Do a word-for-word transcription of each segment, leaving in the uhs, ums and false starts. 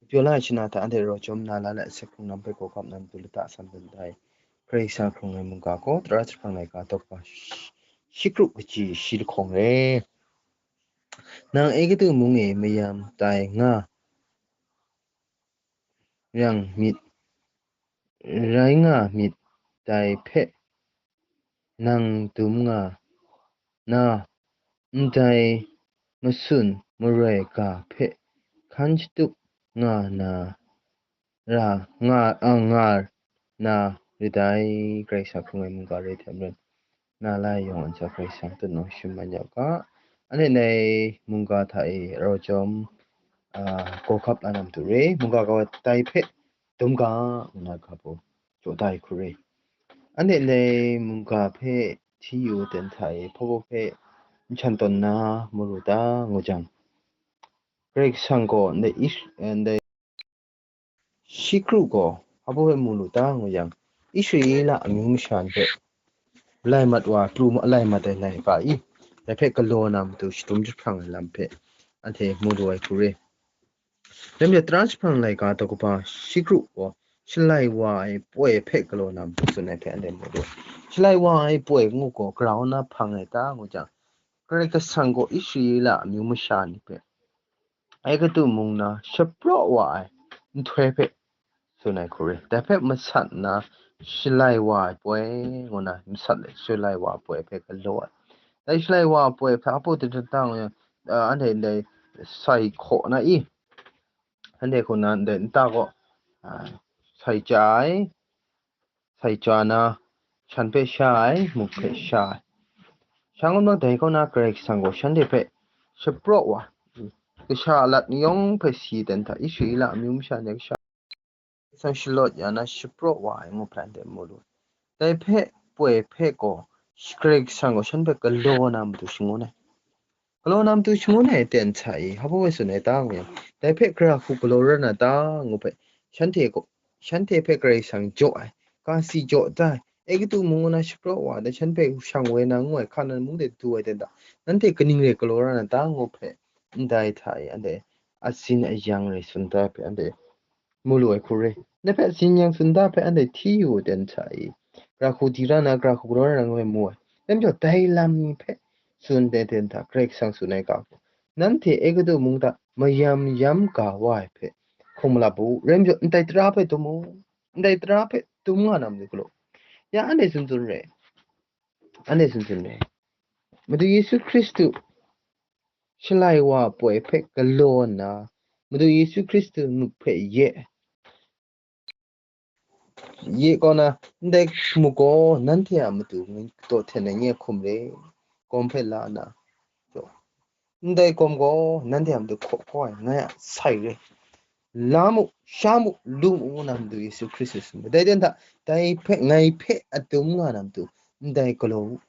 Pyaw la ai shana hta anhte raw jawm na la le, a sek hkrung lam hpe gaw gap na matu lata san dan tai. Karai Kasang hkrung ai mungga gaw, tara jahprang laika daw kaba shi kru kaji shi lahkawng re. Nang Egutu mung e mayam tai nga yang myit, rai nga myit dai hpe nang dum nga na, ndai masun maroi ga hpe hkan shatup nga na ra, nga, a, nga na rit ai. Karai Kasang hkrung ai mungga re hte maren, na lai yawng a ntsa Karai Kasang tutnawng shim man ya u ga. Anhte ndai mungga hta e raw jawm, a, gaw gap la na matu re, mungga gaw dai hpe dum ga, ngu na ga baw jaw da ai hku re. Anhte ndai mungga hpe hti yu ten hta e, hpa baw hpe n shan tawn na mu lu ta, ngu jang, Karai Kasang gaw ndai ish-, eh, ndai shi kru gaw hpa baw hpe mu lu ta, ngu yang, Israela amyu masha ni hpe lai mat wa, pru ma-, lai mat ai laika i, dai hpe galaw na matu shadum jahprang ai lam hpe anhte mu lu ai hku re. Lam ya tara jahprang laika daw kaba shi kru gaw shalai wa ai poi hpe galaw na matu tsun ai hpe anhte mu lu ai. Shalai wa ai poi ngu gaw grau na hpang ai ta, ngu jang, Karai Kasang gaw Israela amyu masha ni hpe Egutu mung na shapraw wa ai nhtoi hpe tsun ai hku re. Dai hpe masat nna shalai wa ai poi ngu na, masat let shalai wa ai poi hpe galaw ai. Dai shalai wa ai poi hpe apu dada tang, a, anhte ndai sai hkaw na i, anhte hku na ndai nta gaw, a, sai chya ai, sai chya na, shan hpe sha ai, muk hpe sha ai. Shangun mak dai kaw na Karai Kasang gaw shanhte hpe shapraw wa, kasha a lat ni yawng hpe si ten hta, Israela amyu masha ni a kasha Karai Kasang shalawt ya na shapraw wa ai ngu hpe anhte mu lu. Dai hpe poi hpe gaw Karai Kasang gaw shan hpe galaw na matu shangun ai. Galaw na matu shangun ai ten hta e, hpa baw e tsun ai ta ngu yang, dai hpe gara hku galaw rawt na ta ngu hpe, shanhte gaw, shanhte hpe Karai Kasang jaw ai, ga si jaw da ai, Egutu mung na shapraw wa ai, dai shan hpe shang woi na ngu ai, Hkanan mung de du ai ten hta, nanhte kaning rai galaw rawt na ta ngu hpe, ndai hta e, anhte atsin ayang rai tsun da ai hpe, anhte mu lu ai hku re. Dai hpe tsin yang tsun da hpe anhte hti yu u ten hta e, gara hku di ra na, gara hku galaw ra na ngu ai mu ai. Dai majaw dai lam ni hpe tsun ai ten hta, Karai Kasang tsun ai ga gaw, nanhte Egutu mung hta mayam yam ga wa ai hpe hkum malap u, rai majaw ndai tara hpe dum u, ndai tara hpe dum nga na matu galaw. Ya anhte tsun tsun re, anhte tsun tsun re, Madu Yesu Hkristu shalai wa poi hpe galaw nna, Madu Yesu Hkristu muk hpe ye, ye kaw na, ndai muk gaw nanhte a matu kataw hten ai nye hkum re, gawm hpe la nna, ndai gawm gaw nanhte a matu hkaw hkaw ai ngai a sai re, la mu, sha mu, lu mu, ngu na Madu Yesu Hkristu tsun ai. Dai ten hta, dai hpe, ngai hpe adum nga na matu, ndai galaw u.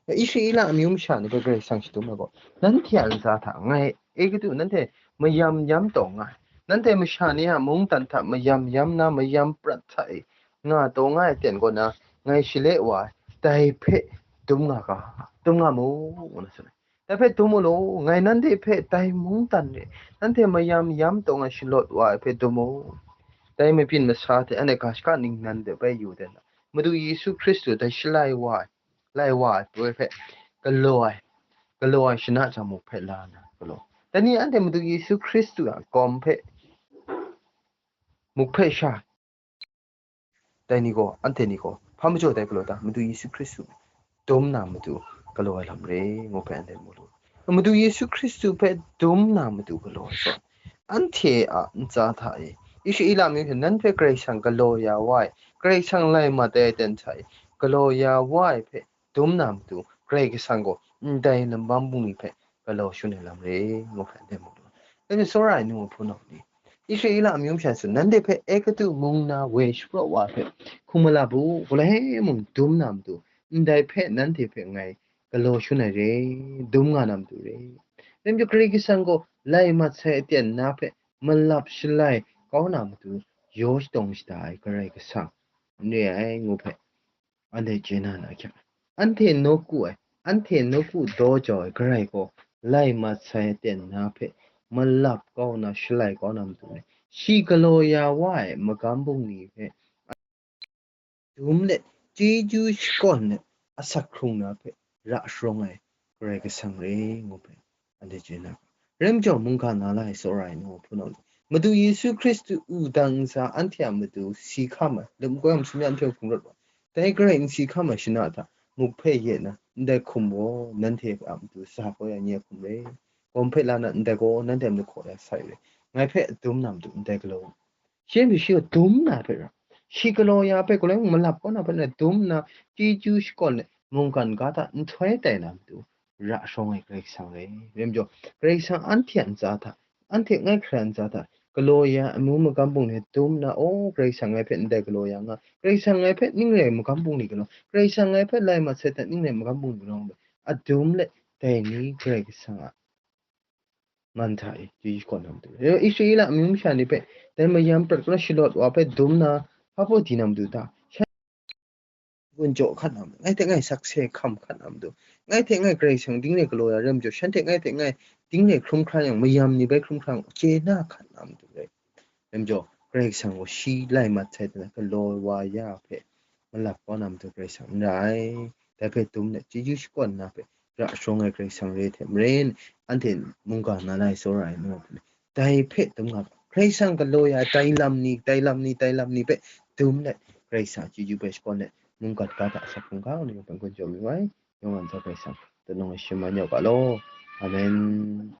Israela amyu masha ni hpe Karai Kasang shadum ai gaw, nanhte a ntsa hta ngai Egutu nanhte mayam yam taw nga ai, nanhte masha ni a mungdan hta mayam yam na mayam prat hta e nga taw nga ai ten kaw na, ngai shale wa ai, dai hpe dum nga ga, dum nga mu, ngu na tsun ai. Dai hpe dum u law, ngai nanhte hpe dai mungdan re, nanhte mayam yam taw nga shalawt wa ai hpe dum u. Dai mabyin masa hte anhte ga shaka ningnan de bai yu ten, Madu Yesu Hkristu dai shalai wa ai, lai wa ai poi hpe galaw ai, galaw ai shana jang muk hpe la na galaw. Dai ni anhte Madu Yesu Hkristu a gawm hpe muk hpe sha, dai ni gaw, anhte ni gaw, hpa majaw dai galaw ta? Madu Yesu Hkristu dum na matu galaw ai lam re, ngu hpe anhte mu lu. Madu Yesu Hkristu hpe dum na matu galaw ai gaw, anhte a ntsa hta e, Israela amyu hte nan hpe Karai Kasang galaw ya wa ai, Karai Kasang lai mat ai ten hta e, galaw ya wa ai hpe dum na matu, Karai Kasang gaw ndai lambam bungli hpe galaw shun ai lam re, ngu hpe anhte mu lu. Dai ni tsawra ai nu hpunau ni, Israela amyu masha hte, nanhte hpe Egutu mung na woi shapraw wa hpe hkum malap u, galai mung dum na matu, ndai hpe nanhte hpe ngai galaw shun ai re, dum nga na matu re. Dai majaw Karai Kasang gaw lai mat sai aten na hpe malap shalai kau na matu, yaw shadawng shada ai Karai Kasang n re ai, ngu hpe anhte chye na na hkyak ai. Anhte nawku ai, anhte nawku daw jau ai Karai gaw lai mat sai aten na hpe malap kau na, shalai kau na matu ni, shi galaw ya wa ai magam bungli hpe dum let, chyeju shakawn let, asak hkrung na hpe ra sharawng ai Karai Kasang re ngu hpe anhte chye na. Rai majaw, mungga na la ai tsawra ai ni hpunau ni, Madu Yesu Hkristu wudang ntsa anhte a matu si hkam ai, lum koi hkam sumya anhte hkung rawt wa, dai Karai n si hkam ai shana hta muk hpe ye na, ndai hkum gaw nanhte a matu sa kau ya nye hkum re, gawm hpe la na, ndai gaw nanhte a matu hkaw ya sai re, ngai hpe dum na matu ndai galaw, shi yam shi gaw dum na hpe ra, shi galaw ya hpe, galoi mung malap kau na hpe na dum nna, chyeju shakawn let, mungkan ga hta nhtoi tai na matu ra sharawng ai Karai Kasang re. Rai majaw, Karai Kasang anhte a ntsa hta, anhte ngai hkra ntsa hta, galaw ya ai amu magam bungli dum nna, o, Karai Kasang ngai hpe ndai galaw ya nga, Karai Kasang ngai hpe ning rai magam bungli galaw, Karai Kasang ngai hpe lai mat sai hta ning rai magam bungli galaw, adum let dai ni Karai Kasang a man hta e, chyeju shakawn na matu. Israela amyu masha ni hpe dai mayam prat kau na shalawt wa hpe dum nna, hpa baw di na matu ta? Shan gun jaw hkat na matu, ngai hte ngai sakse hkam hkat na matu, ngai hte ngai Karai Kasang ding re galaw ya rai majaw, shanhte ngai hte ngai ding re hkrum hkra yang, mayam ni bai hkrum hkra yang, chye na hkat na matu rai. Rai majaw, Karai Kasang gaw shi lai mat sai hta na galaw wa ya hpe malap kau na matu Karai Kasang n ra ai. Dai hpe dum let, chyeju shakawn na hpe ra sharawng ai Karai Kasang re hte maren, anhte mungga na la ai tsawra ai nu hpe, dai hpe dum nga ga, Karai Kasang galaw ya ai dai lam ni, dai lam ni, dai lam ni hpe dum let, Karai Kasang chyeju hpe shakawn let, mungkan ga hta asak hkrung hkau ni hpe n-gun jaw mi ai, yawng a ntsa Karai Kasang, tanung ai shim ai nyau ga law. Amen.